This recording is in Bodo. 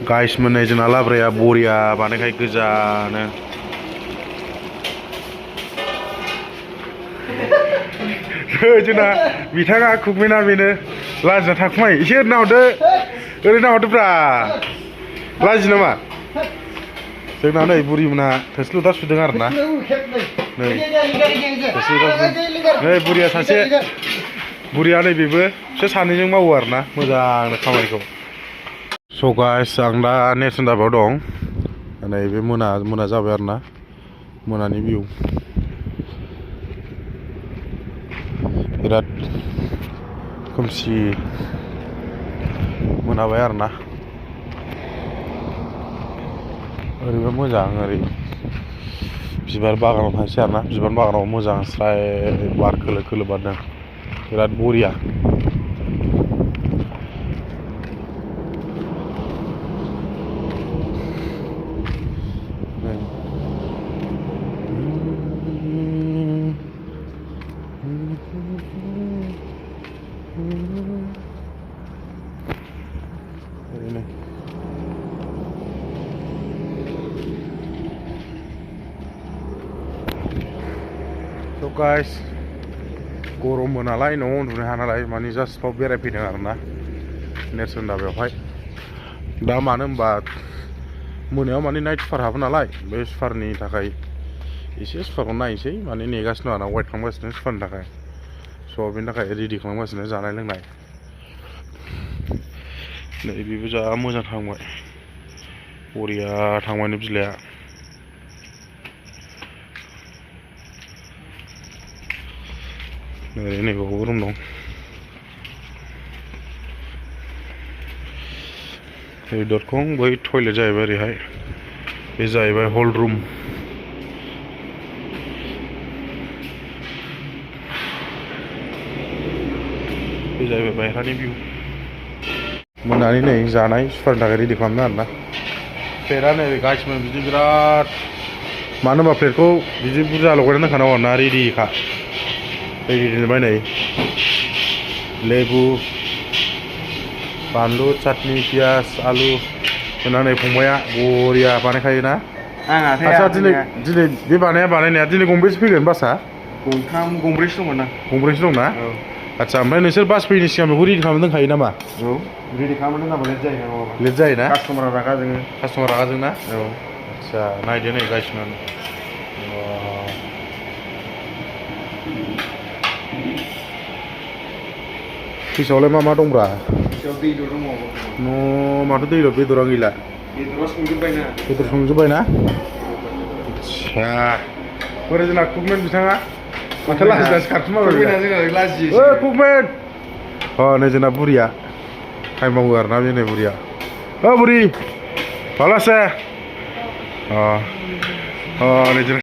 गाइस मोननाय जोंना लाब्राया बरिया बानायखाय गोजानो जोंना बिथाङा कुकमेना बेनो लाजिना थाखुमायो एसे ओरैनो हरदोब्रा लाजि नामा जोंना नै बुरिमोना थोरसि लथा सुदों आरो ना नै थोरसि लथा नै बुरिया सासे बुरिया नै बेबो बिसोर सानैजों मावो आरो ना मोजांनो खामानिखौ स गाइस आं दा नेरसोन दाबायाव दं नै बे मोना जाबाय आरो ना मोनानि भिउ बिराद खोमसि मोनाबाय आरो ना ओरैबो मोजां ओरै बिबार बागानाव थांसै आरो ना बिबार बागानाव मोजां स्राय बार खोलो खोलो बारदों बिराद बरिया So guys, गरम नालाय न'आव उन्दुनो हाया नालाय माने जास्ट बाव बेरायफैदों आरो ना नेरसोन दाबायावहाय दा मानो होनबा मोनायाव माने नाइट सुपार हाबो नालाय बे सुपारनि थाखाय एसे सुपारखौ नायनोसै माने नेगासिनो आरो ना वेट खालामगासिनो सुपारनि थाखाय स' बेनि थाखाय रेडि खालामगासिनो जानाय लोंनाय नै बेबो जा मोजां थांबाय बरिया थांबायनो बिलाया नैबावबो रुम दं ओरै दरखं बै टयलेट जाहैबाय ओरैहाय बे जाहैबाय हल रुम बे जाहैबाय बायह्रानि भिउ मोनानि नै जानाय सुपारनि थाखाय रेडि खालामदों आरो ना प्लेटआ नै गासिबो बिदि बिराद मानो होनबा प्लेटखौ बिदि बुरजा लगायनानै दोनखानांगौ आरो ना रेडिखा रेडि दोनबाय नै लेबु बानलु चाटनि पियाज आलु होनानै फंबाया बरिया बानायखायो ना आच्छा दिनै बे बानायनाया दिनै गंबेसे फैगोन बासआ गंब्रैसो दंमोन ना गंब्रैसो दंना आच्छा ओमफ्राय नोंसोर बास फैयैनि सिगां बेखौ रेडि खालामना दोनखायो नामा औ रेडि खालामना दोनाबा लेट जायोना कास्टमारा रागा जोङो ना औ आच्छा नायदो नै गासिनो फिसावलाय मा दंब्रा दैल' दङ माथो दैल' बेदरा गैला बेदर संजोब्बाय ना आच्छा बोरै जोंना कुकमेन बिथाङा माथो लाजिनासो खारखुमाबाय कुकमेन नै जोंना बुरिया टाइम मावो आरोना बे नै बुरिया बुरि माब्लासे नै जोंना